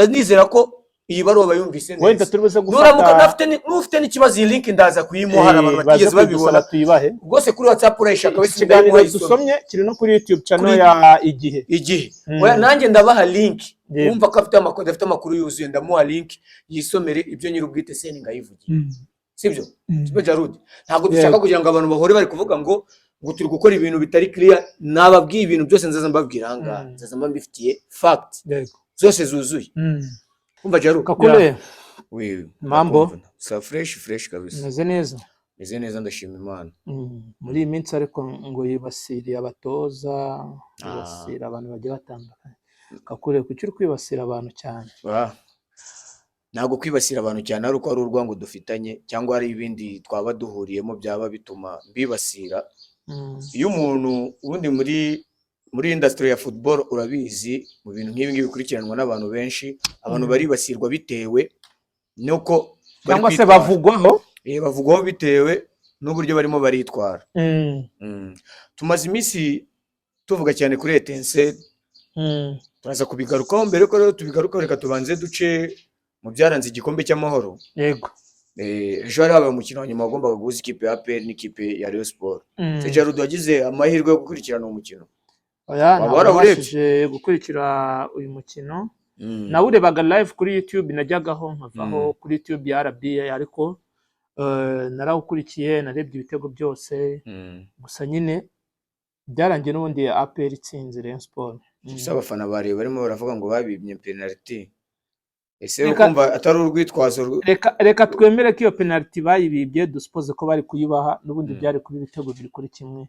Nizera ko iyi baruwa bayumvise Wenda neza. turi buze Nuramuka gufata n'ufite n'ikibazo, iyi link ndaza kuyimuha. Hari abantu baze batigeze kuyidusaba, babibona. Tuyibahe. Rwose kuri WhatsApp urayishaka Iki wese, kiganiro ndayimuha ayisome. dusomye kiri no kuri YouTube channel Kuri ya Igihe. Igihe. Mm. Oya, nanjye ndabaha link. Yego. Wumva ko afite amakuru, adafite amakuru yuzuye, ndamuha link yisomere ibyo nyir'ubwite Seninga yivugiye. Sibyo? Sibyo, Jarudi? Ntabwo dushaka kugira ngo abantu bahore bari kuvuga ngo turi gukora ibintu bitari clear. Nababwiye ibintu byose nzaza mbabwira aha ngaha. Nzaza mba mbifitiye fact zose zuzuye. Umva, Jarudi. Kakule. Oui. Mambo? Ndakumva. Sa fresh fresh kabisa. Meze neza. Meze neza, ndashima Imana. Muri iyi minsi ariko ngo yibasiriye abatoza, yibasira abantu bagiye batandukanye. Kakule, kuki uri kwibasira abantu cyane? Ah. Ntabwo kwibasira abantu cyane ari uko ari urwango dufitanye cyangwa hari ibindi twaba duhuriyemo byaba bituma mbibasira. Iyo umuntu ubundi muri industry ya football, urabizi, mu bintu nk'ibi ngibi bikurikiranwa n'abantu benshi, abantu baribasirwa bitewe nuko bari Cyangwa se kwitwara. bavugwaho. Bavugwaho bitewe n'uburyo barimo baritwara. Tumaze iminsi tuvuga cyane kuri Etincelle. Turaza kubigarukaho. Mbere ko rero tubigarukaho, reka tubanze duce mu byaranze Igikombe cy'Amahoro. Ejo hari habaye umukino wa nyuma wagombaga guhuza ikipe ya APR n'ikipe ya Rayon Sport. Jarudi, wagize amahirwe yo gukurikirana uwo mukino? Oya, Waba ntabwo warawurebye? nabashije gukurikira uyu mukino. Nawurebaga live kuri YouTube, najyagaho nkavaho kuri YouTube ya RBA, ariko narawukurikiye, narebye ibitego byose. Gusa nyine byarangiye n'ubundi APR itsinze Rayon Sport. Ese abafana ba Rayon barimo baravuga ngo babibye penalty, ese ukumva atari urwitwazo Reka twemere ko iyo penalty bayibibye, dusuppose ko bari kuyibaha n'ubundi, byari kuba ibitego 2-1.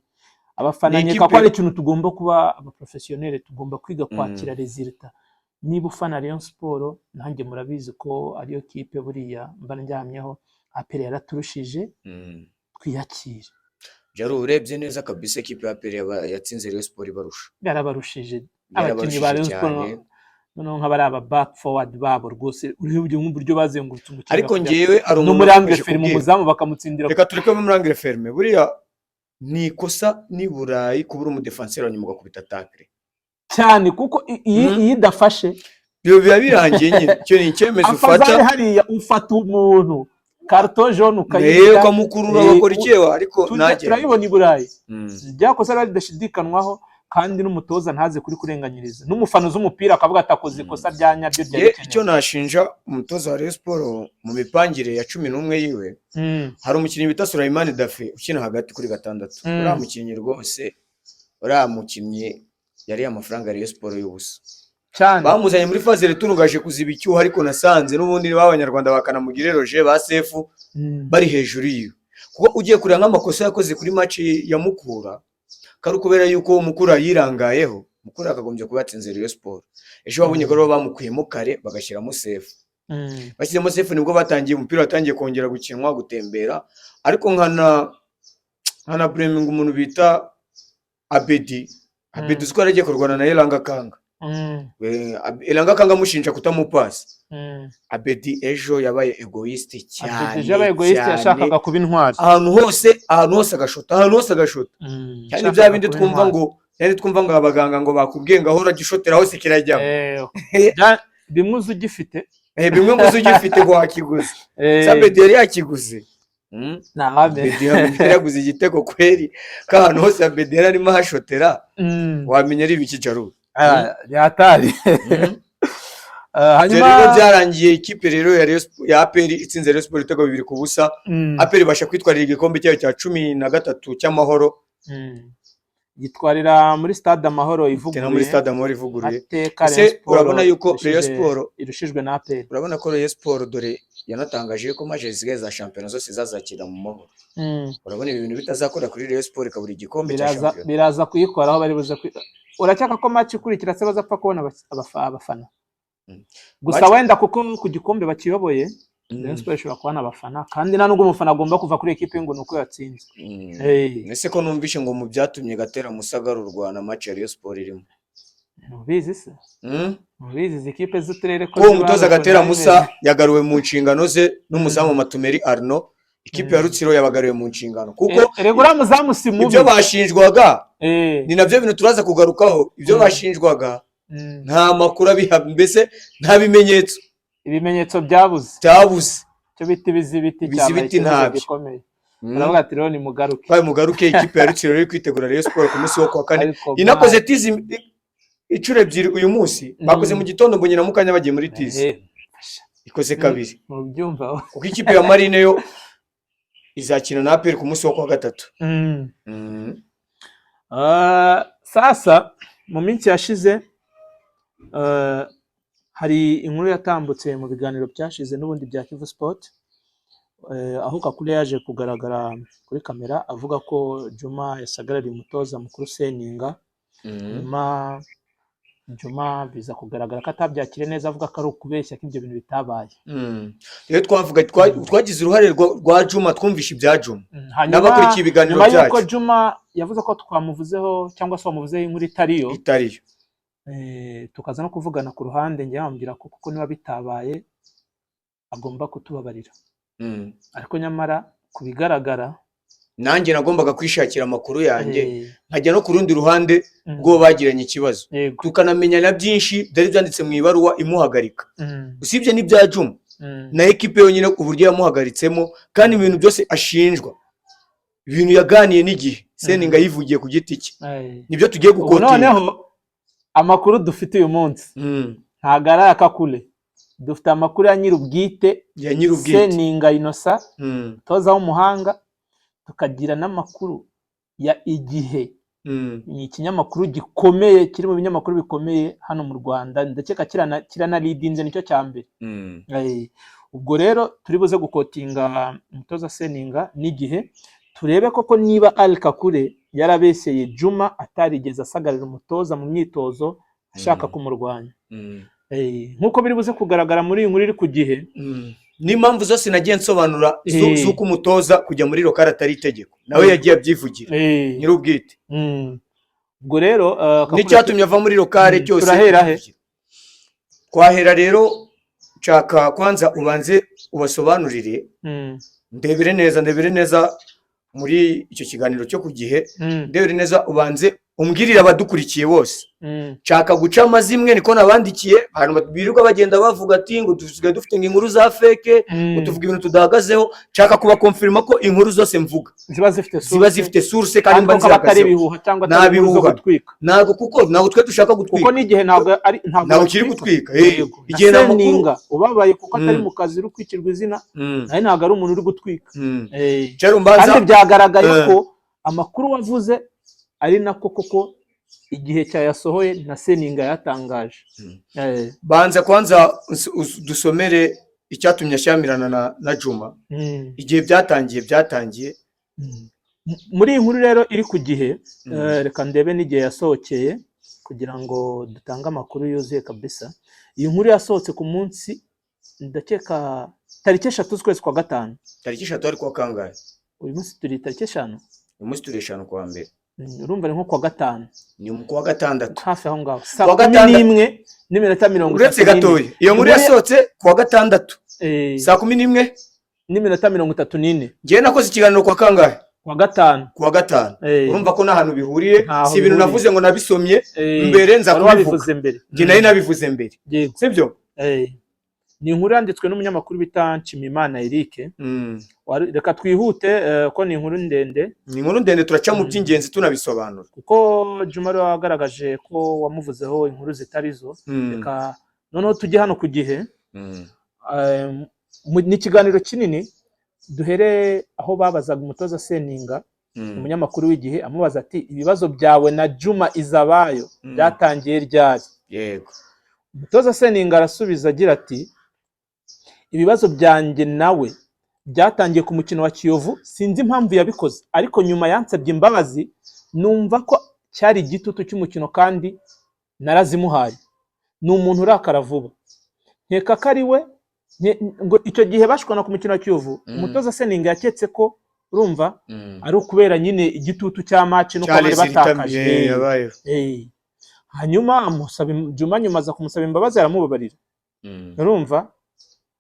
Abafana Ni nkeka ko ikipe ari ikintu tugomba kuba abaprofessionnel, tugomba kwiga kwakira résultat. Niba ufana Rayon Sport, nanjye murabizi ko ariyo kipe buriya mba ndyamyeho, APR yaraturushije, twiyakire. Jari, urebye neza kabisa, ikipe ya APR yatsinze Rayon Sport ibarusha. Yarabarushije abakinnyi ba Yarabarushije Rayon Sport. cyane. Noneho nk'abari aba back forward babo rwose, urebye nk'uburyo bazengurutse umukino Ariko bakajya ngewe hari no umuntu muri angle nakomeje ferme, kubwira. umuzamu bakamutsindira. Reka tureke muri angle ferme. Buriya ni ikosa n'i Burayi kubura umudefanseri wa nyuma ugakubita tackle. Cyane, kuko iyi iyo idafashe, Ibyo biba birangiye nyine. Icyo ni icyemezo afazari ufata. Hariya ufata umuntu carton jaune Nawe ukayirya. ukamukurura, bakora icyewa, ariko nagende. Turabibona i Burayi, ryakosa riba ridashidikanwaho, kandi n'umutoza ntaze kuri kurenganyiriza, n'umufana uzi umupira akavuga ati akoze ikosa rya nyaryo ryari Ye, icyo rikenewe. nashinja umutoza wa Rayon Sport mu mipangire ya 11 yiwe, hari umukinnyi bita Sulaiman Dafe ukina hagati kuri gatandatu. Uriya mukinnyi rwose, uriya mukinnyi yari amafaranga ya Rayon Sport y'ubusa. Cyane. Bamuzanye muri phase retour ngo aje kuziba icyuho, ariko nasanze n'ubundi b'Abanyarwanda bakanamugire Roger ba Sefu bari hejuru yiwe, kuko ugiye kureba nk'amakosa yakoze kuri match ya Mukura, kari kubera yuko Mukura yirangayeho. Mukura yakagombye kuba yatsinze Rayon Sport ejo. Babonye ko rero bamukuyemo kare bagashyiramo Sefu. Bashyizemo Sefu nibwo batangiye, umupira watangiye kongera gukinwa, gutembera. Ariko nkana blaminga umuntu bita Abedi. Abedi, uziko yaragiye kurwana na Elanga Kanga? Elanga Kanga amushinja kutamupasa. Abedi ejo yabaye égoïste cyane. Abedi ejo yabaye égoïste, cyane. Yashakaga kuba intwari. Ahantu hose, ahantu hose agashota, ahantu hose agashota. Cyane. Yashakaga Bya bindi kuba twumva intwari. ngo, cyane twumva ngo abaganga ngo bakubwiye ngo aho uragishotera hose kirajyamo. Bimwe uzi ugifite. Bimwe ngo uzi ugifite ngo wakiguze. Abedi yari yakiguze. Ntawamenya. Abedi yari yaguze igitego kweri, ko ahantu hose Abedi yari arimo ahashotera, wamenya ari ibiki, Jaru? Ah, yatari. Ibyo Hanyuma rero byarangiye ikipe rero ya ya APR itsinze Rayon Sport ibitego 2-0. APR ibasha kwitwarira igikombe cyayo cya 13 cy'Amahoro. Yitwarira muri Stade Amahoro Tena muri ivuguruye. Stade Amahoro ivuguruye. Mateka. Ese Rayon Sport urabona yuko Rayon Sport irushijwe na APR. Urabona ko Rayon Sport dore yanatangaje ko match zisigaye za shampiyona zose zazakira mu Mahoro. Urabona ibi bintu bitazakora kuri Rayon Sport ikabura igikombe cya Biraza shampiyona? Biraza kuyikoraho, bari buze urakeka ko match ikurikira se bazapfa kubona abafana? Gusa wenda kuko ku gikombe bakiyoboye, Rayon Sport ishobora kubona abafana, kandi nta nubwo umufana agomba kuva kuri ekipe ngo ni uko yatsinzwe. Hey. Ese ko numvishe ngo mu byatumye Gatera Musa agarurwa na match ya Rayon Sport irimo? Ntubizi se? Ntubizi izi kipe z'uturere ko Ko ziba umutoza ukuntu Gatera biba Musa bimeze? yagaruwe mu nshingano ze n'umuzamu Matumeri Arno, ikipe ya Rutsiro yabagaruwe mu nshingano kuko Erega uriya muzamu si mubi. ibyo bashinjwaga, ni nabyo bintu turaza kugarukaho, ibyo bashinjwaga. Nta makuru abihamya, mbese nta bimenyetso. Ibimenyetso byabuze. Byabuze. Icyo bita ibizibiti cyabaye Ibizibiti ikibazo ntabyo. gikomeye. Baravuga ati rero nimugaruke. Baye mugaruke. Ikipe ya Rutsiro iri kwitegura Rayon Sport ku munsi wo kuwa kane. Ariko Inakoze tizi inshuro ebyiri uyu munsi. Bakoze mu gitondo, mbonye na mukanya bagiye muri tizi. Ikoze kabiri. Mubyumva. Kuko ikipe ya Marine yo izakina na APR ku munsi wo kuwa gatatu. Sasa mu minsi yashize hari inkuru yatambutse mu biganiro byashize n'ubundi bya Kivu Sport, aho Kakule yaje kugaragara kuri kamera avuga ko Juma yasagarariye umutoza mukuru Seninga. Nyuma Juma biza kugaragara ko atabyakiriye neza, avuga ko ari ukubeshya, ko ibyo bintu bitabaye. Rero twavuga twagize uruhare rwa Juma, twumvishe ibya Juma Hanyuma n'abakurikiye ibiganiro nyuma y'uko byacu. Juma yavuze ko twamuvuzeho cyangwa se wamuvuzeho inkuru itariyo, Itariyo. Tukaza no kuvugana ku ruhande, njye bambwira ko kuko niba bitabaye agomba kutubabarira. Ariko nyamara ku bigaragara, Nanjye nagombaga kwishakira amakuru yanjye, nkajya no ku rundi ruhande rw'uwo bagiranye ikibazo, tukanamenya na byinshi byari byanditse mu ibaruwa imuhagarika. Usibye n'ibya Juma, na ekipe yonyine uburyo yamuhagaritsemo, kandi ibintu byose ashinjwa, ibintu yaganiye n'igihe Seninga yivugiye ku giti cye, nibyo tugiye Ubu gukotinga. Noneho amakuru dufite uyu munsi ntabwo ari aya Kakule, dufite amakuru ya nyir'ubwite, Ya nyir'ubwite. Seninga Innocent, umutoza w'umuhanga, tukagira n'amakuru ya Igihe. Ni ikinyamakuru gikomeye, kiri mu binyamakuru bikomeye hano mu Rwanda, ndakeka kiranaridinze, nicyo cya mbere. Ubwo rero turi buze gukotinga umutoza Seninga n'igihe, turebe koko niba Ali Kakule yarabeshyeye Juma atarigeze asagarira umutoza mu myitozo ashaka kumurwanya. Nk'uko biri buze kugaragara muri iyi nkuru iri ku Gihe. N'impamvu zose nagiye nsobanura z'uko umutoza kujya muri local atari itegeko, nawe yagiye abyivugira nyir'ubwite. Ubwo rero Kakule N'icyatumye ava muri local cyose. Turahera he? Twahera rero, nshaka kwanza ubanze ubasobanurire. Ndebere neza, ndebere neza muri icyo kiganiro cyo ku Gihe. Ndebere neza, ubanze umbwirire abadukurikiye bose. Nshaka guca amazimwe, niko nabandikiye. Abantu birirwa bagenda bavuga ati ngo dusigaye dufite ngo inkuru za fake, ngo tuvuga ibintu tudahagazeho. Nshaka kubakonfirima ko inkuru zose mvuga ziba zifite ziba source, zifite source, kandi kandi mba ko aba atari nzihagazeho. ibihuha cyangwa Nta atari inkuru zo bihuha. gutwika. Ntabwo, kuko ntabwo twe dushaka Kuko gutwika. n'igihe ntabwo ari ntabwo Ntabwo kiri batwika. gutwika. Yego. Igihe Na ni amakuru. Seninga ubabaye kuko atari mu kazi, uri kwicirwa izina, nawe ntabwo ari umuntu uri gutwika. Cyari umbanza. Kandi byagaragaye ko amakuru wavuze ari nako koko igihe cyayasohoye na Seninga yatangaje. Banza kwanza dusomere icyatumye ashyamirana na Juma. Igihe byatangiye. Muri iyi nkuru rero iri ku Gihe, reka ndebe n'igihe yasohokeye kugira ngo dutange amakuru yuzuye kabisa. Iyi nkuru yasohotse ku munsi, ndakeka tariki 3 z'ukwezi kwa gatanu. Tariki 3 ari kuwa kangahe? Uyu munsi turi tariki 5. Uyu munsi turi 5 kuwa mbere. Urumva ni nko kuwa gatanu. Ni mu kuwa gatandatu. Hafi aho ngaho, saa Kuwa kumi gatandatu. n'imwe n'iminota mirongo Uretse itatu n'ine. gatoya, iyo nkuru yasohotse kuwa gatandatu saa 11 n'iminota 34. Ngewe nakoze ikiganiro kuwa kangahe? Kuwa gatanu. Kuwa gatanu. Urumva ko nta hantu bihuriye. Ntaho Si ibintu bihuriye. navuze ngo nabisomye mbere nza Wari kubivuga. wabivuze mbere. Njye nari nabivuze mbere. Yego. Sibyo? Ni inkuru yanditswe n'umunyamakuru bita Nshimiyimana Eric. Reka twihute, ko ni inkuru ndende. Ni inkuru ndende, turaca mu by'ingenzi tunabisobanura. Kuko Juma ariwe wagaragaje ko wamuvuzeho inkuru zitari zo. Reka noneho tujye hano ku Gihe. Ni ikiganiro kinini, duhere aho babazaga umutoza Seninga. Umunyamakuru w'Igihe amubaza ati: "Ibibazo byawe na Juma Izabayo byatangiye ryari?" Umutoza Seninga arasubiza agira ati: "Ibibazo byanjye nawe byatangiye ku mukino wa Kiyovu. Sinzi impamvu yabikoze, ariko nyuma yansabye imbabazi, numva ko cyari igitutu cy'umukino kandi narazimuhaye. Ni umuntu urakara vuba, nkeka ko ari we." Ngo icyo gihe bashwana ku mukino wa Kiyovu, umutoza Seninga yaketse ko, urumva, ari ukubera nyine igitutu cya match nuko bari Charles batakaje. Ritamye yabayeho. Hanyuma amusaba Juma nyuma aza kumusaba imbabazi, aramubabarira. Urumva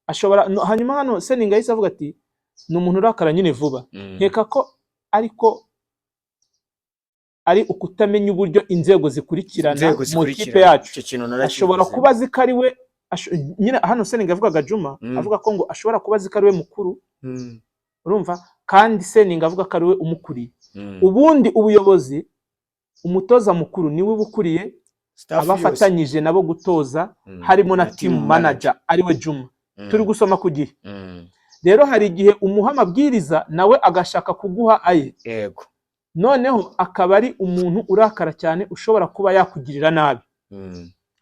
ashobora no, hanyuma hano Seninga yahise avuga ati: "Ni umuntu urakara nyine vuba, nkeka ko ariko Ari ukutamenya uburyo inzego zikurikirana Inzego mu zikurikirana. ikipe yacu. Icyo kintu narakivuze. Ashobora kuba azi ko ari we nyine hano Seninga yavugaga Juma avuga ko ngo ashobora kuba azi ko ari we mukuru, urumva, kandi Seninga avuga ko ari we umukuriye. Ubundi ubuyobozi, umutoza mukuru niwe uba ukuriye Staff yose. abafatanyije nabo gutoza, harimo na team manager ariwe Juma. Turi gusoma ku gihe. Rero hari igihe umuha amabwiriza nawe agashaka kuguha aye, noneho akaba ari umuntu urakara cyane, ushobora kuba yakugirira nabi.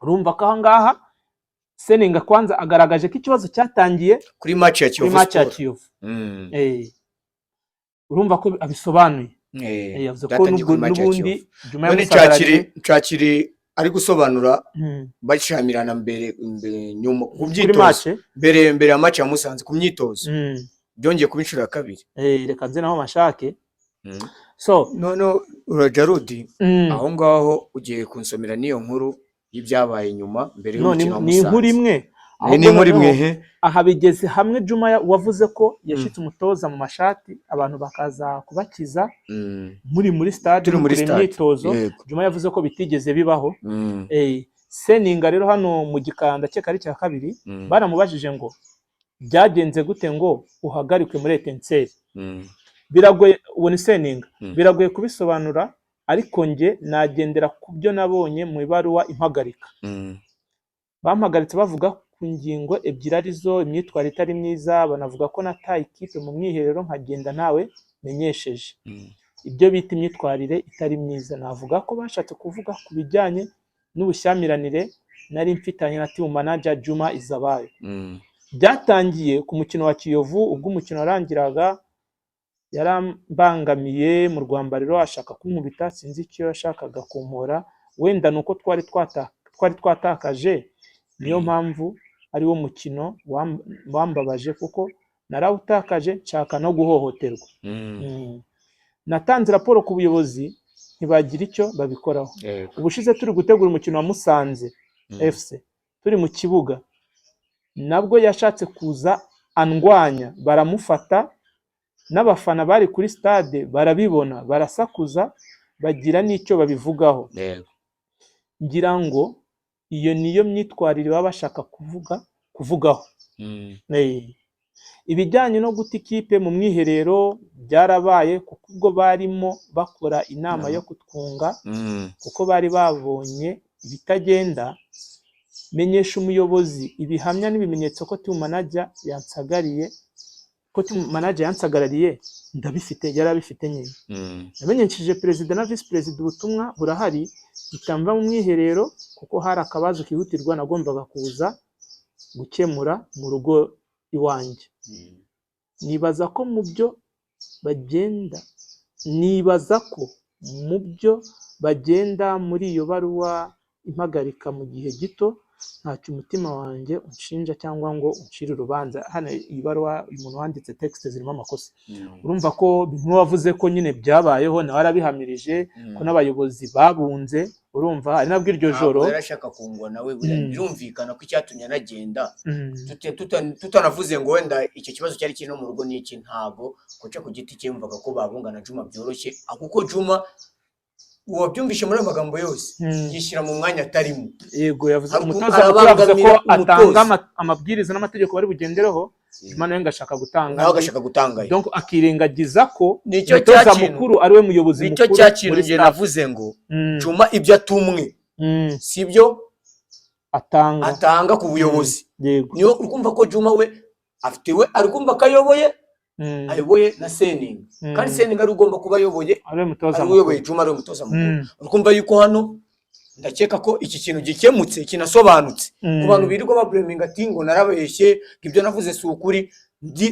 Urumva ko aha ngaha Seninga kwanza agaragaje ko ikibazo cyatangiye kuri match ya kuri Kiyovu match ya Sport. Kiyovu. Urumva ko abisobanuye. Yavuze ko Byatangiye nubwo kuri match ya n'ubundi Kiyovu. Juma None yamusagaranye. Nshakiri ari gusobanura bashamirana mbere mbere nyuma ku Kuri myitozo match. mbere ya match ya Musanze ku myitozo, byongeye kuba inshuro ya kabiri. Reka nze naho mashake. So None Urajarudi, aho ngaho ugiye kunsomera n'iyo nkuru y'ibyabaye nyuma mbere No, ni y'umukino wa ni inkuru Musanze. imwe. Ni Ahubwo inkuru imwe noneho he? Aha bigeze hamwe Juma wavuze ko yashitse umutoza mu mashati, abantu bakaza kubakiza muri stade, Turi muri mukorera stade. imyitozo. Juma yavuze ko bitigeze bibaho. Seninga rero hano mu gikanda cye kari cya kabiri, baramubajije ngo byagenze gute ngo uhagarikwe muri Etincelles? Biragoye, uwo ni Seninga, biragoye kubisobanura, ariko njye nagendera ku byo nabonye mu ibaruwa impagarika. Bampagaritse bavuga ku ngingo ebyiri, arizo imyitwarire itari myiza, banavuga ko nataye ikipe mu mwiherero nkagenda ntawe menyesheje. Ibyo bita imyitwarire itari myiza, navuga ko bashatse kuvuga ku bijyanye n'ubushyamirane nari mfitanye na team manager Juma Izabayo. Byatangiye ku mukino wa Kiyovu, ubwo umukino warangiraga yarambangamiye mu rwambariro ashaka kunkubita. Sinzi icyo yashakaga kumpora, wenda ni uko twari twatakaje, niyo mpamvu ari wo mukino wambabaje kuko narawutakaje nshaka no guhohoterwa. Natanze raporo ku buyobozi ntibagira icyo babikoraho. Ubushize turi gutegura umukino wa Musanze FC, turi mu kibuga, nabwo yashatse kuza andwanya baramufata, n'abafana bari kuri stade barabibona, barasakuza, bagira n'icyo babivugaho. Ngira ngo iyo niyo myitwarire baba bashaka kuvugaho. Ibijyanye no guta ikipe mu mwiherero byarabaye, kuko ubwo barimo bakora inama yo kutwunga, kuko bari babonye ibitagenda, menyesha umuyobozi ibihamya n'ibimenyetso ko team manager yansagariye, ko team manager yansagarariye, ndabifite, yari abifite nyine. Namenyesheje perezida na visi perezida, ubutumwa burahari, mpita mva mu mwiherero kuko hari akabazo kihutirwa nagombaga kuza gukemura mu rugo iwanjye. Nibaza ko mu byo bagenda nibaza ko mu byo bagenda muri iyo baruwa impagarika mu gihe gito, ntacyo umutima wanjye unshinja cyangwa ngo uncire urubanza. Hano iyi baruwa, uyu muntu wanditse texte zirimo amakosa. Urumva ko bimwe wavuze ko nyine byabayeho, nawe arabihamirije ko n'abayobozi babunze. Urumva ari nabwo iryo joro Ntabwo yarashaka kungwa nawe buriya. Birumvikana ko icyatumye anagenda, tutanavuze ngo wenda icyo kibazo cyari kiri no mu rugo n'iki, ntabwo kuca ku giti cye yumvaga ko babungana Juma byoroshye, kuko Juma wabyumvishe muri ayo magambo yose yishyira mu mwanya atarimo. Yego, yavuze umutoza mukuru yavuze ko arabangamira atanga umutoza. amabwiriza n'amategeko bari bugendereho, Juma nawe ngo ashaka gutanga Nawe agashaka gutangayo. Donc akirengagiza ko Nicyo umutoza cya kintu- mukuru ari we muyobozi Nicyo mukuru cya kintu muri njye staff. navuze ngo Juma ibyo atumwe sibyo Atanga. atanga ku buyobozi. Niyo uri kumva ko Juma we afite, we ari kumva ko ayoboye, ayoboye na Seninga, kandi Seninga ari ugomba kuba ayoboye, ari we mutoza ari mukuru. uyoboye Juma, ari we mutoza mukuru. Uri kumva yuko hano ndakeka ko iki kintu gikemutse, kinasobanutse ku bantu birirwa bablaminga ati ngo narabeshye, ngo ibyo navuze si ukuri.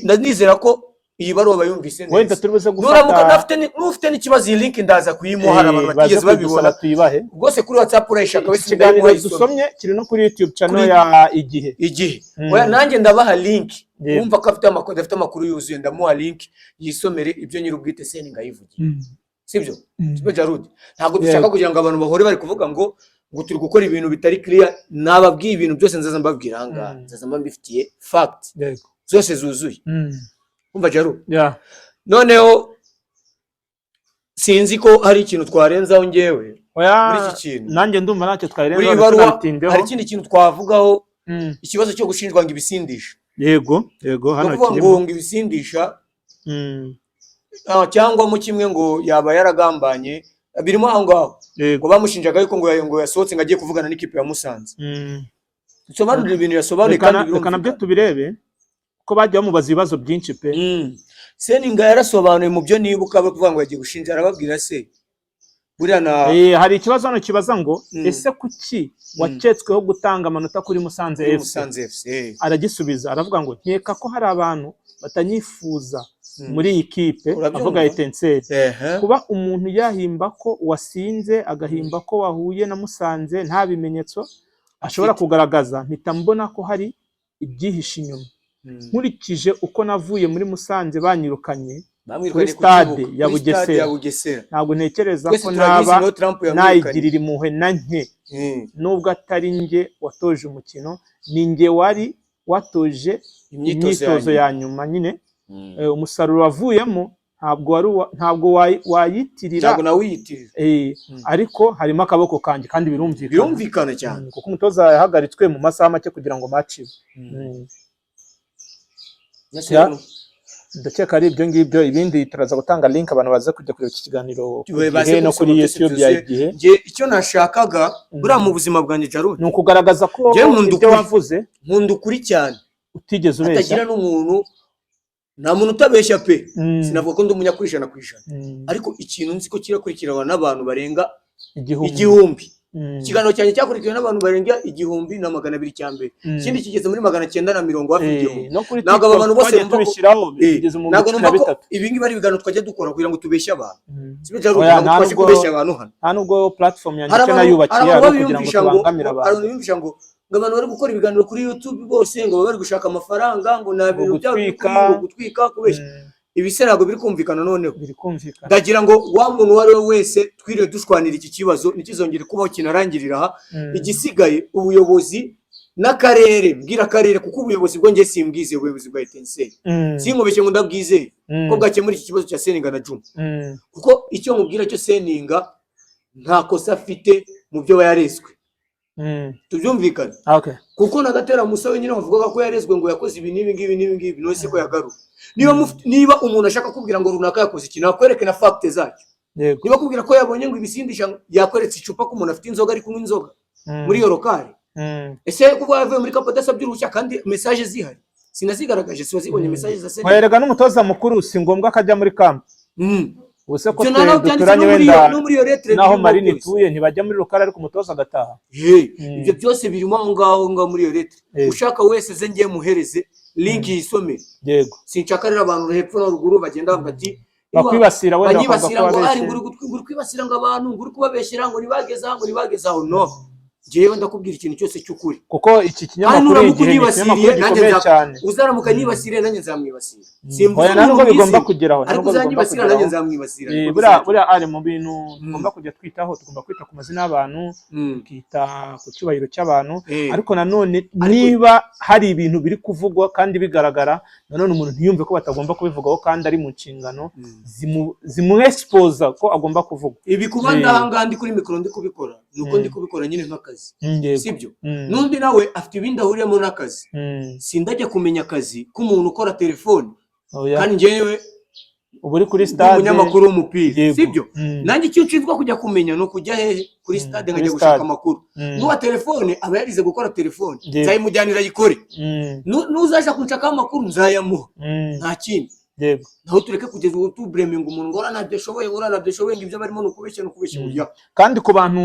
Ndanizera ko iyi baruwa bayumvise Wenda neza. turi buze Nuramuka gufata n'ufite n'ikibazo, iyi link ndaza kuyimuha, hari abantu baze batigeze kuyidusaba babibona. tuyibahe. Rwose kuri WhatsApp urayishaka Iki wese, kiganiro ndayimuha isome. dusomye kiri no kuri YouTube channel Kuri- ya Igihe. Igihe. Oya, nanjye ndabaha link. Wumva ko afite amakuru, adafite amakuru yuzuye, ndamuha link yisomere ibyo nyir'ubwite Seninga yivugiye. Sibyo? Sibyo, Jarudi? Ntabwo dushaka kugira ngo abantu bahore bari kuvuga ngo turi gukora ibintu bitari clear. Nababwiye ibintu byose nzaza mbabwira aha ngaha, nzaza mba mbifitiye fact zose zuzuye. Umva, Jaru, noneho Sinzi ko hari ikintu twarenzaho ngewe Oya, muri iki kintu. Nanjye ndumva ntacyo Muri twarenzaho, iyi baruwa tunabitindeho. hari ikindi kintu twavugaho, ikibazo cyo gushinjwa ngo ibisindisha. Yego, Ni hano ukuvuga ngo kirimo. ngo ibisindisha, cyangwa mu kimwe ngo yaba yaragambanye, birimo aho ngaho, ngo bamushinjaga yuko ngo yasohotse ngo agiye kuvugana n'ikipe ya Musanze. Bisobanurira ibintu yasobanuye Reka kandi reka nabyo birumvikana. tubirebe, ko bagiye bamubaza ibibazo byinshi pe. Seninga yarasobanuye mu byo nibuka, kuvuga ngo yagiye gushinja, arababwira se buriya na Hari ikibazo hano kibaza ngo ese kuki waketsweho gutanga amanota kuri Musanze Kuri FC? Musanze FC. Aragisubiza aravuga ngo nkeka ko hari abantu batanyifuza muri iyi kipe. Urabyumva? Avuga Etincelle. Kuba umuntu yahimba ko wasinze, agahimba ko wahuye na Musanze nta bimenyetso ashobora Afite. kugaragaza, mpita mbona ko hari ibyihishe inyuma. Nkurikije uko navuye muri Musanze banyirukanye Bamwirukanye kuri ku stade kibuga, ya kuri stade Bugesera. ya Bugesera. Ntabwo ntekereza Twese ko turabizi, naba niho Trump yamwirukanye. nayigirira impuhwe na nke, nubwo atari njye watoje umukino, ni njye wari watoje Imyitozo imyitozo ya ya nyuma nyine. Umusaruro wavuyemo ntabwo wari ntabwo wayitirira Ntabwo nawiyitirira. Ariko harimo akaboko kanjye kandi birumvikana. Birumvikana cyane. Kuko umutoza yahagaritswe mu masaha make kugira ngo match ibe. Yes, Ya. Ndakeka ari ibyo ngibyo, ibindi turaza gutanga link abantu baze kujya kureba iki kiganiro ku Baze Gihe no kuri kubisoma byose YouTube ya byuzuye. Igihe. Njye icyo nashakaga buriya mu buzima bwanjye, Jarudi, Ni ukugaragaza ko Njyewe nkunda ibyo ukuri. wavuze Nkunda ukuri cyane. utigeze ubeshya. Hatagira n'umuntu, nta muntu utabeshya pe. Sinavuga ko ndi umunyakuri 100%, ariko ikintu nzi ko kirakurikiranwa n'abantu barenga 1000. 1000. Ikiganiro cyanjye cyakurikiwe n'abantu barenga 1200 cya mbere, ikindi kigeze muri 940, hafi 1000. No kuri Ntabwo aba TikTok bantu bose twagiye bumva ko tubishyiraho, bigeze mu ntabwo cumi numva na ko bitatu. ibi ngibi ari ibiganiro twajya dukora kugira ngo tubeshye abantu. Sibyo, Jarudi? Oya, Ntabwo nta twaje kubeshya abantu hano. Nta nubwo platform yanjye Hari icyo abantu nayubakiye hari ari abantu ukugira ngo biyumvisha ngo tubangamire hari abantu. abantu biyumvisha ngo abantu bari gukora ibiganiro kuri YouTube bose ngo baba bari gushaka amafaranga, ngo nta Ngo bintu byabo biri gutwika. kuri, ngo gutwika, kubeshya. Ibi se ntabwo biri kumvikana noneho? Biri kumvikana. Ndagira ngo wa muntu uwo ari we wese twiriwe dushwanira iki kibazo ntikizongere kubaho, kinarangirira aha. Igisigaye ubuyobozi n'akarere, mbwira akarere, kuko ubuyobozi bwo njye simbwizeye, ubuyobozi bwa Etincelle. Sinkubeshye ngo ndabwizeye ko bwakemura iki kibazo cya Seninga na Juma, kuko icyo mubwira cyo, Seninga nta kosa afite mu byo aba yarezwe. Tubyumvikane. Kuko na Gatera Musa wenyine wavugaga ko yarezwe ngo yakoze ibi n'ibi ngibi n'ibi ngibi, none se ko yagaruka? Niba umuntu ashaka kubwira ngo runaka yakoze iki, nakwereke na fact zacyo. Niba akubwira ko yabonye ngo ibisindisha, yakweretse icupa ko umuntu afite inzoga, ari kunywa inzoga muri iyo local. Ese kuba yavuye muri camp adasabye uruhushya kandi message zihari, sinazigaragaje? Siwazibonye message za Seninga? Erega n'umutoza mukuru si ngombwa ko ajya muri camp. Ubu se ko Ibyo twe naho byanditse duturanye no muri wenda no muri iyo lettre, naho birimo Marine byose. ituye ntibajya muri local, ariko umutoza agataha. Hey, ibyo byose birimo aho ngaho muri iyo lettre. Ushaka wese ze ngiye muhereze link yisomere. Sinshaka rero abantu hepfo no ruguru bagenda bavuga ati Bakwibasira wenda bakavuga banyibasira ko ngo ari wabeshye. ngo uri kwibasira ngo abantu, ngo uri kubabeshyera, ngo ntibageze aho, ngo ntibageze aho. No, njyewe ndakubwira ikintu cyose cy'ukuri. Kuko iki Kandi kinyamakuru nuramuka Igihe ni unyibasiriye ikinyamakuru nanjye gikomeye cyane. Uzaramuka nyibasiriye nanjye nzamwibasira. Simvuze Oya, nta nubwo umuntu bigomba mwizeye, kugeraho, nta ariko nubwo bigomba uzanyibasira nanjye kugeraho. nzamwibasira. Niko Buriya bizagenda. buriya ari mu bintu tugomba kujya twitaho, tugomba kwita ku mazina y'abantu, tukita ku cyubahiro cy'abantu, ariko nanone niba hari ibintu biri kuvugwa kandi bigaragara, nanone umuntu ntiyumve ko batagomba kubivugaho kandi ari mu nshingano zimuexposa ko agomba kuvuga. Ibi kuba ndahangaha ndi kuri mikoro ndi kubikora, ni uko ndi kubikora nyine nk'akazi. Sibyo? N'undi nawe afite ibindi ahuriyemo n'akazi. Sindajya kumenya akazi k'umuntu ukora telefone Oya, kandi njyewe uba uri kuri ndi stade. umunyamakuru w'umupira. Sibyo? Nanjye icyo nshinzwe kujya kumenya ni ukujya hehe? Kuri stade, Kuri nkajya gushaka stade. amakuru. N'uwa telefone aba yarize gukora telefone, nzayimujyanira ayikore. N'uzaja kunshakaho amakuru nzayamuha. Nta kindi. Naho tureke kugeza ubu tublaminga umuntu ngo uriya ntabyo ashoboye, ngo uriya ntabyo ashoboye, ngo ibyo barimo ni ukubeshya, ni ukubeshya. Oya. Kandi ku bantu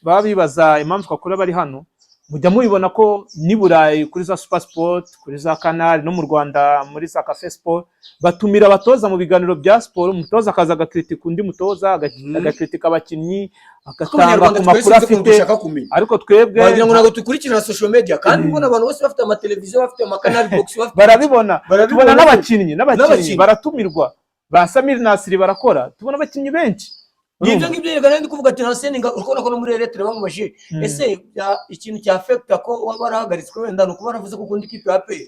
baba bibaza impamvu twakora bari hano, mujya mubibona ko n'i Burayi kuri za Super Sport, kuri za Canal, no mu Rwanda muri za Cafe Sport, batumira abatoza mu biganiro bya siporo, umutoza akaza agakritika undi mutoza, agakritika abakinnyi, Kuko agatanga Abanyarwanda ku twese makuru sinzi ukuntu afite. dushaka kumenya. Ariko twebwe Wagira ngo ntabwo dukurikirana social media, kandi ubona abantu bose bafite amateleviziyo, bafite amacanal box, bafite barabibona. Barabibona. Tubona n'abakinnyi N'abakinnyi. baratumirwa, ba Samir Nasri barakora, tubona abakinnyi benshi. Nibyo ngibyo reka nari ndi kuvuga ati na Seninga, urabona ko no muri lettre bamubajije ese ikintu cya affecta ko waba warahagaritswe wenda ni ukuba waravuze ko ukunda ikipe ya APR.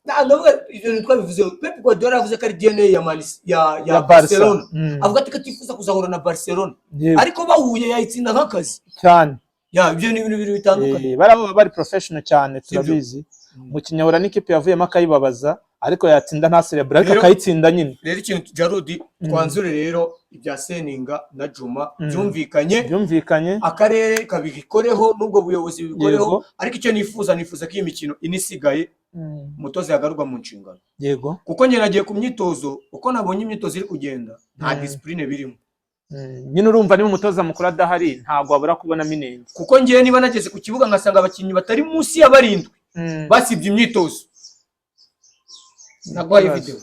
Ndavuga ibyo bintu twabivuze, Pep Guardiola yavuze ko ari DNA ya ya Ya Barca. Barcelona, avuga ati ko atifuza kuzahura na Barcelona, ariko bahuye yayitsinda nk'akazi. Cyane. Ya, ibyo ni ibintu bibiri bitandukanye. Bariya baba bari professional cyane. Sibyo. Turabizi, umukinnyi ahura n'ikipe yavuyemo akayibabaza, ariko yatsinda nta celebrate, ariko akayitsinda nyine. Rero ikintu Jarudi, twanzure rero ibya Seninga na Juma byumvikanye. Byumvikanye. Akarere kabikoreho n'ubwo buyobozi bubikoreho. Ariko icyo nifuza, nifuza ko iyi mikino ine isigaye umutoza yagarurwa mu nshingano, kuko njye nagiye ku myitozo, uko nabonye imyitozo iri kugenda nta discipline birimo. Nyine urumva niba umutoza mukuru adahari, ntabwo wabura kubonamo inenge. Kuko ngewe niba nageze ku kibuga ngasanga abakinnyi batari munsi ya 7 basibye imyitozo, naguhaye video.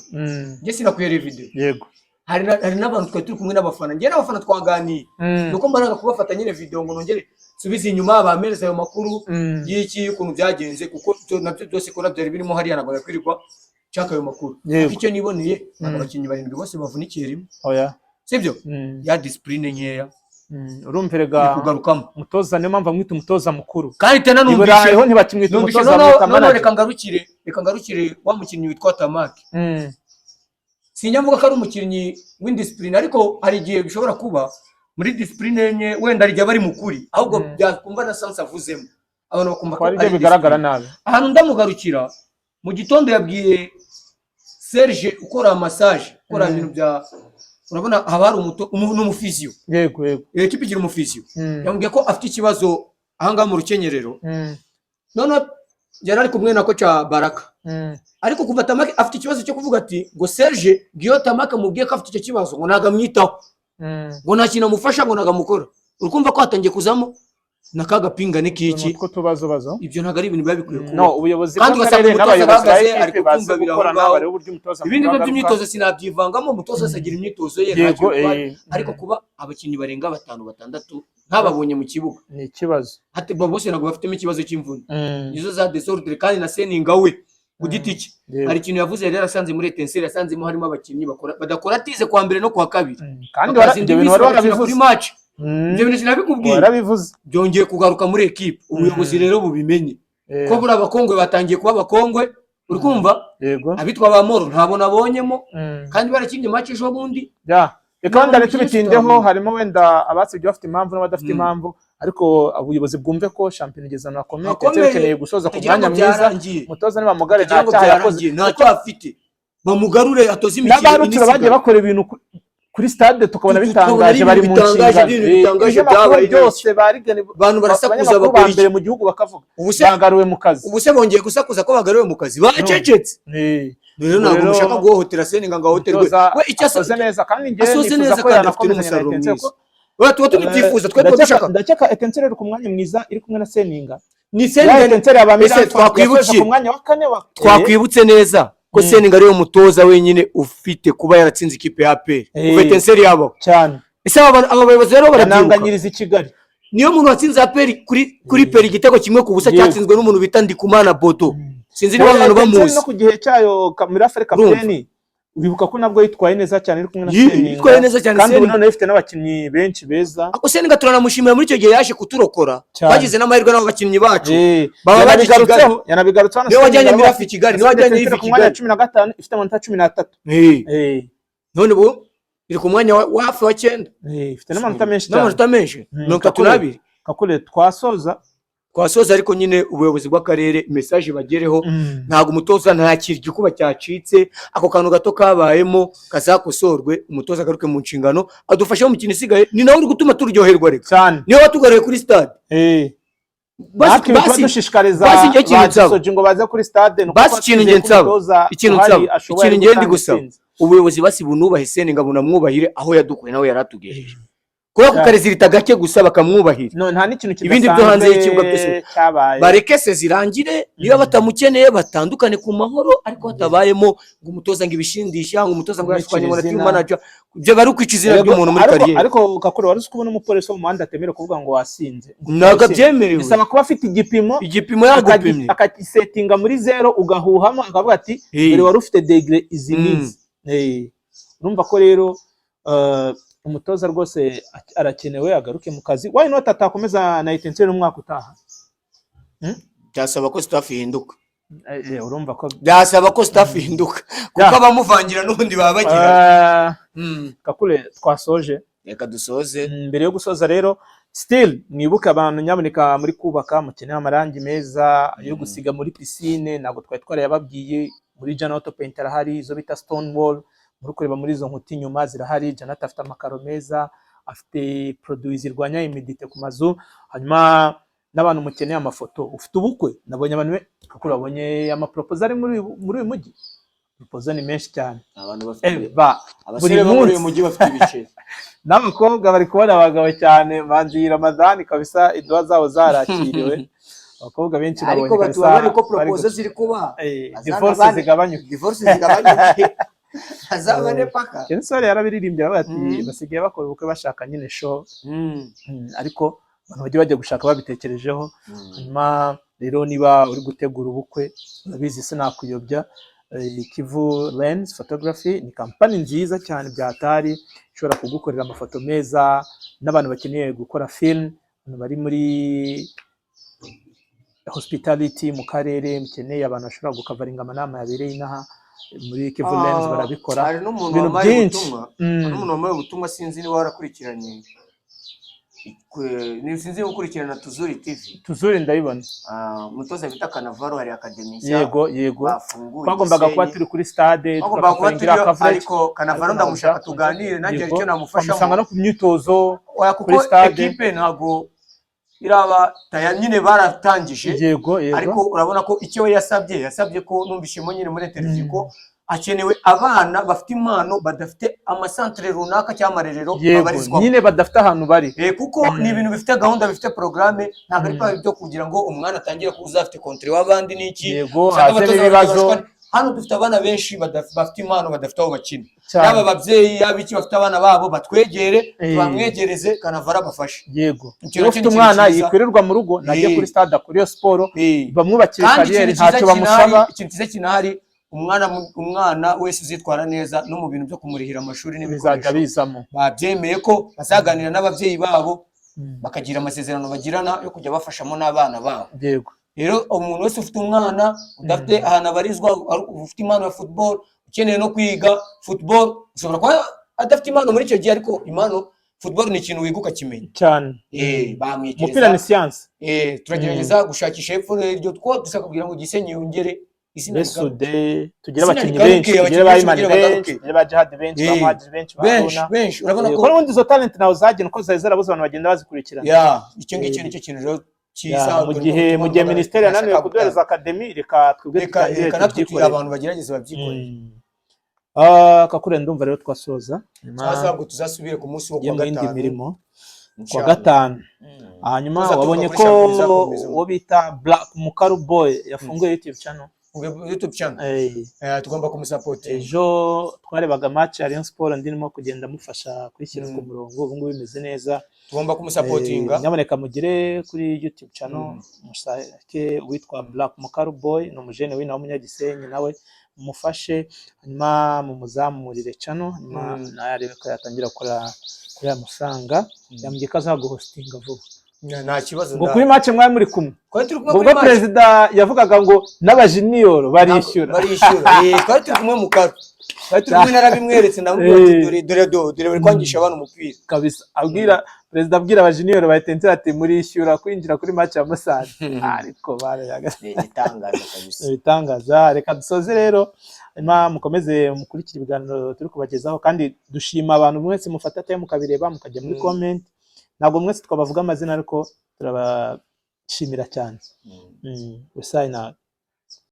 Njye sinakwereye video. Hari n'abantu twari turi kumwe n'abafana, njye n'abafana twaganiye, nuko mbaraga kubafata nyine video ngo nongere nsubize inyuma bampereze ayo makuru y'iki, y'ukuntu byagenze, kuko nabyo byose ko byari birimo hariya, ntabwo yakwirirwa nshaka ayo makuru. Ariko icyo niboneye, ntabwo abakinnyi 7 bose bavunikiye rimwe, Oya. sibyo? Ya discipline nkeya Urumva iri erega kugarukamo. Umutoza, niyo mpamvu amwita umutoza mukuru. Kandi tena I numvishe Burayi ho ntibakimwita numvishe umutoza, noneho bamwita noneho manager. Reka ngarukire wa mukinnyi witwa Tamaki. Sinjya mvuga ko ari umukinnyi w'indiscipline, ariko hari igihe bishobora kuba muri discipline nke, wenda hari igihe aba ari mukuri, ahubwo byakumva na sens avuzemo abantu bakumva Ko ari byo bigaragara nabi. Ahantu ndamugarukira, mu gitondo yabwiye Serge ukora massage, ukora ibintu bya, urabona haba hari umuto n'umuphysio. yego yego Iyo kipe igira umuphysio. Yamubwiye ko afite ikibazo ahangaha mu rukenyerero. Noneho yari ari kumwe na coach Baraka, ariko kuva Tamaki afite ikibazo cyo kuvuga ati ngo Serge Giyo Tamaki amubwiye ko afite icyo kibazo, ngo ntabwo amwitaho, ngo nta kintu amufasha, ngo ntabwo amukora. Uri kumva ko hatangiye kuzamo na ka gapingane k'iki. Utwo tubazo. Ibyo ntabwo ari ibintu biba bikwiye kuba. No, ubuyobozi Kandi ugasanga bw'akarere umutoza n'abayobozi ba arahagaze, ekipe ari bazi kukumva biri aho gukorana, ngaho. bareba uburyo umutoza Ibindi mukuru byo agaruka. by'imyitozo sinabyivangamo, umutoza wese agira imyitozo ye, ntacyo bitwaye. Ariko kuba abakinnyi barenga batanu, batandatu ntababonye mu kibuga, Ni ikibazo. hati bose ntabwo bafitemo ikibazo cy'imvune, nizo za désordre. Kandi na Seninga we ku giti cye hari ikintu yavuze yari yarasanze muri Etincelles, yasanzemo harimo abakinnyi bakora badakora tize kuwa mbere no kuwa kabiri, Kandi bakaza ibyo indi bintu minsi wari bagakina kuri warabivuze. match. Ibyo bintu sinabikubwiye? Warabivuze. Byongeye kugaruka muri ekipe. Ubuyobozi rero bubimenye ko buri abakongwe batangiye kuba abakongwe, uri kumva? Yego. Abitwa ba Moro ntabo nabonyemo, kandi barakinnye match ejo bundi. Ya, reka wenda Ntabwo ntitubitindeho. byinshi. Harimo wenda abasibye bafite impamvu n'abadafite impamvu, ariko ubuyobozi bwumve ko shampiyona igeze ahantu hakomeye, ndetse Hakomeye. bukeneye gusoza ku Utagira mwanya ngo mwiza. byarangiye. Umutoza nibamugare, nta Utagira ngo cyaha yakoze. byarangiye, nta cyaha afite, bamugarure atoze imikino N'abarutira bagiye inisigaye. bakora ibintu kuri stade tukabona Tukabona ari bitangaje, bari ibintu mu bitangaje, nshingano. ibintu bitangaje Ibinyamakuru byabaye. byose barigani, Abantu barasakuza, abanyamakuru ba bakora mbere iki? mu gihugu bakavuga Ubu se bagaruwe mu kazi. Ubu se bongeye gusakuza ko bagaruwe mu kazi, bacecetse. Rero ntabwo Rero mushaka guhohotera Seninga ngo ahohoterwe. Umutoza We icyo asoze neza, kandi njye asoze nifuza neza ko kandi afite yanakomezanya na n'umusaruro Etincelles mwiza. Oya, tuba tubyifuza twe, tuba dushaka. Ndakeka Etincelles iri ku mwanya mwiza iri kumwe na Seninga. Ni Ya Seninga. Etincelles yaba Ese Milan twakwibukiye? yasoje ku mwanya wa kane wa Twakwibutse neza ko Seninga ariwe mutoza wenyine ufite kuba yaratsinze ikipe ya APR kuva Etincelles yabaho. Cyane. Ese aba bayobozi rero barabyibuka? Yananganyiriza i Kigali. Niyo muntu watsinze APR kuri peri igitego 1-0, cyatsinzwe n'umuntu bita Ndikumana Bodo, sinzi niba abantu Etincelles bamuzi. No ku gihe cyayo muri Afurika Urumva? Kapiteni, uribuka ko nabwo yitwaye neza cyane iri kumwe na Seninga. Yitwaye neza cyane Kandi ubu Seninga. noneho ifite n'abakinnyi benshi beza. Ako Seninga turanamushimira, muri icyo gihe yaje kuturokora. Cyane. Twagize n'amahirwe n'abo bakinnyi bacu baba baje i Yanabigarutseho, Kigali. yanabigarutseho na Niwe wajyanye Seninga. Mirafa i Kigali, niwe wajyanye Etincelles Yves i ku mwanya wa Kigali. 15, ifite amanota 13. None ubu iri ku mwanya wa hafi wa cyenda. Ifite n'amanota menshi cyane. N'amanota menshi, mirongo itatu Kakule. n'abiri. Kakule, twasoza. Twasoza, ariko nyine ubuyobozi bw'akarere message bagereho. Ntabwo umutoza, ntakiri igikuba cyacitse, ako kantu gato kabayemo kazakosorwe, umutoza agaruke mu nshingano adufashe mu mikino isigaye. Ni nawe uri gutuma turyoherwa reka. Cyane. Niwe watugaruye kuri stade. Basi Natwe tuba dushishikariza basi njye ikintu ba nsaba. Gisoji ngo baze kuri stade, nuko Basi tuba ikintu twizeye njye ko nsaba. umutoza Ikintu uhari nsaba, ashoboye ikintu njye ndi gutanga gusaba, intsinzi. Ubuyobozi basi bunubahe Seninga, bunamwubahire aho yadukuye nawe yaratugejeje, kubera ko Cyane. karésultat gake gusa bakamwubahira. No, nta n'ikintu Ibindi byo hanze kidasanzwe y'ikibuga byose cyabaye. Bareke se zirangire, niba batamukeneye batandukane ku mahoro, ariko hatabayemo ngo umutoza ngo ibishindisha, ngo umutoza ngo yashwanye ngo na team Kumwicira izina. manager, ibyo bari ukwica izina Yego, ry'umuntu muri ariko carrière. Ariko Kakure, wari uzi ko ubona umupolisi wo mu muhanda atemerewe kuvuga ngo wasinze? Ngo Ntabwo wasinze. abyemerewe. Bisaba kuba afite igipimo. Igipimo yagupimye. Akagisetinga muri zero, ugahuhamo, akavuga ati dore wari ufite degré izi n'izi. Urumva ko rero Umutoza rwose arakenewe, agaruke mu kazi. Why not atakomeza na Etincelle umwaka utaha? Byasaba ko staff ihinduka. Urumva ko Byasaba ko staff ihinduka, kuko abamuvangira n'ubundi baba bagira. Kakule, twasoje. Reka dusoze. Mbere yo gusoza rero, still mwibuke abantu nyaboneka muri kubaka, mukeneye amarangi meza yo gusiga muri piscine. Ntabwo twari twarayababwiye. Muri Jana Auto Paint arahari, izo bita stone wall muri kureba muri izo nkuta inyuma zirahari. Janat afite amakaro meza, afite produit zirwanya humidité ku mazu. Hanyuma n'abantu mukeneye amafoto, ufite ubukwe, nabonye abantu kuko babonye amaproposal ari muri uyu mujyi, proposal ni menshi cyane. Abantu bafite Eba abasore buri bo muri uyu munsi. mujyi bafite ibiceri. N'abakobwa bari kubona abagabo cyane. Manzi iyi Ramadhani kabisa, iduwa zabo zarakiriwe, abakobwa benshi nabonye Ariko kabisa batubabare ko bari proposal ziri kuba divorce zigabanyuke. Divorce zigabanyuke, azabane paka. Kenny Sol yarabiririmbye, aravuga ati basigaye bakora ubukwe bashaka nyine show. Ariko abantu bajya bajya gushaka babitekerejeho. Hanyuma rero niba uri gutegura ubukwe, urabizi sinakuyobya, Kivu Lens Photography ni kampani nziza cyane byatari ishobora kugukorera amafoto meza, n'abantu bakeneye gukora film, abantu bari muri hospitality mu karere, mukeneye abantu bashobora gukavaringa amanama yabereye inaha, muri Kivu Lens barabikora. Hari n'umuntu Ibintu wampaye byinshi. ubutumwa. Hari n'umuntu wampaye ubutumwa, sinzi niba warakurikiranye, sinzi niba ukurikirana Tuzuri TV. Tuzuri ndabibona. Umutoza bita Kanavaro, hari academy nshya Yego. bafunguye Twagombaga kuba Gisenyi. turi kuri stade Twagombaga kuba tugakavaringira turiyo, coverage. ariko Kanavaro Ariko ndamushaka ntabwo tuganire, nanjye hari icyo namufashamo. Twamusanga no ku myitozo Oya, kuko kuri stade. Ekipe ntabwo iraba taya nyine, baratangije. Yego. Ariko urabona ko icyo we yasabye ko numvishemo nyine muri interview ko hakenewe abana bafite impano badafite amasantere runaka cyangwa amarerero babarizwamo. Nyine badafite ahantu bari. Kuko ni ibintu bifite gahunda, bifite porogaramu, ntabwo ari kwa byo kugira ngo umwana atangire kuza afite contrat w'abandi n'iki. Usanga Hazemo abatoza ibibazo. Hano dufite abana benshi bafite impano badafite aho bakina. Cyane. Yaba ababyeyi, yaba iki, bafite abana babo batwegere, tubamwegereze, Kanavara abafashe. Icyo Iyo nacyo ufite ni ikintu umwana cyiza. yikwirirwa mu rugo, najye kuri stade akore iyo siporo, bamwubakire Kandi kariyeri, ikintu cyiza ntacyo bamusaba. kinahari, ikintu cyiza kinahari, umwana wese uzitwara neza no mu bintu byo kumurihira amashuri Bizajya n'ibikoresho bizamo. Babyemeye ko bazaganira n'ababyeyi babo, bakagira amasezerano bagirana yo kujya bafashamo n'abana babo. Rero umuntu wese ufite umwana udafite ahantu abarizwa, ufite impano ya football, ukeneye no kwiga football, ushobora kuba adafite impano muri icyo gihe, ariko impano football ni ikintu wiga ukakimenya. Cyane. Umupira Bamwegereza. ni siyansi. Turagerageza gushakisha hepfo n'iryo two dushaka kugira ngo Gisenyi yongere izina rigaruke. Besude tugire Izina abakinnyi rigaruke, benshi, tugire abakinnyi ba benshi Imani kugira benshi, bagaruke. tugire ba Jihad benshi, ba Muhadjiri benshi, ba Benshi Haruna. benshi, urabona ko Kuko n'ubundi izo talent nawe zagenda uko zari zarabuze, abantu bagenda bazikurikirana. Ya, icyo ngicyo nicyo kintu rero cyiza. Ya, mu gihe minisiteri yananiwe kuduhereza academy, reka twebwe reka dutangire reka natwe tubyikorere. abantu bagerageze babyikorere. Kakure, ndumva rero twasoza. Sasa ngo tuzasubire ku munsi wo Tujye kuwa mu yindi gatanu. mirimo kuwa Inshallah. gatanu. Hanyuma Tuza tuva wabonye kuri ko shampiyona izakomeza. uwo bita Black Mukaru Boy yafunguye YouTube channel. YouTube channel. Tugomba kumusapotinga. Ejo twarebaga match ya Rayon Sport, ndimo kugenda mufasha kuyishyira ku murongo, ubu ngubu bimeze neza. Tugomba kumusapotinga. Nyamuneka mugere kuri YouTube channel, mushake uwitwa Black Mukaru Boy, ni umujene w'inaha w'umunyagisenyi, nawe mumufashe, hanyuma mumuzamurire channel, hanyuma nawe arebe ko yatangira gukora kuri aya mafaranga. Yambwiye ko azaguhostinga vuba. Nta kibazo. Ngo kuri match mwari muri kumwe. Twari turi kumwe Ngo kuri ubwo match. perezida yavugaga ngo n'abajiniyoro barishyura. Barishyura. Twari turi kumwe mu karo, twari turi kumwe, narabimweretse, ndamubwira ati dore dore dore dore bari kwangisha abana umupira. Kabisa, abwira perezida, abwira abajiniyoro bahita ati murishyura kwinjira kuri match ya Musanze, ariko barayaga. Ni igitangaza kabisa. Ibitangaza. Reka dusoze rero, hanyuma mukomeze mukurikire ibiganiro turi kubagezaho, kandi dushima abantu mwese mufata time mukabireba, mukajya muri comment. Ntabwo mwese twabavuga amazina, ariko turabashimira cyane. We sign out.